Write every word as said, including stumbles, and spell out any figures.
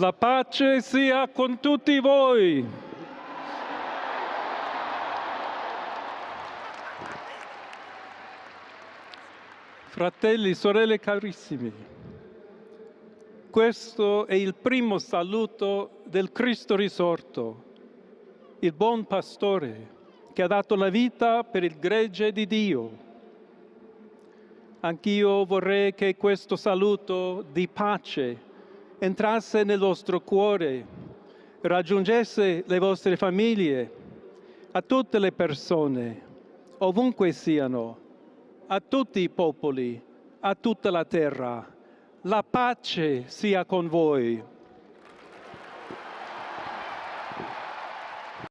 La pace sia con tutti voi. Fratelli, sorelle carissimi, questo è il primo saluto del Cristo risorto, il buon pastore che ha dato la vita per il gregge di Dio. Anch'io vorrei che questo saluto di pace entrasse nel vostro cuore, raggiungesse le vostre famiglie, a tutte le persone, ovunque siano, a tutti i popoli, a tutta la terra. La pace sia con voi.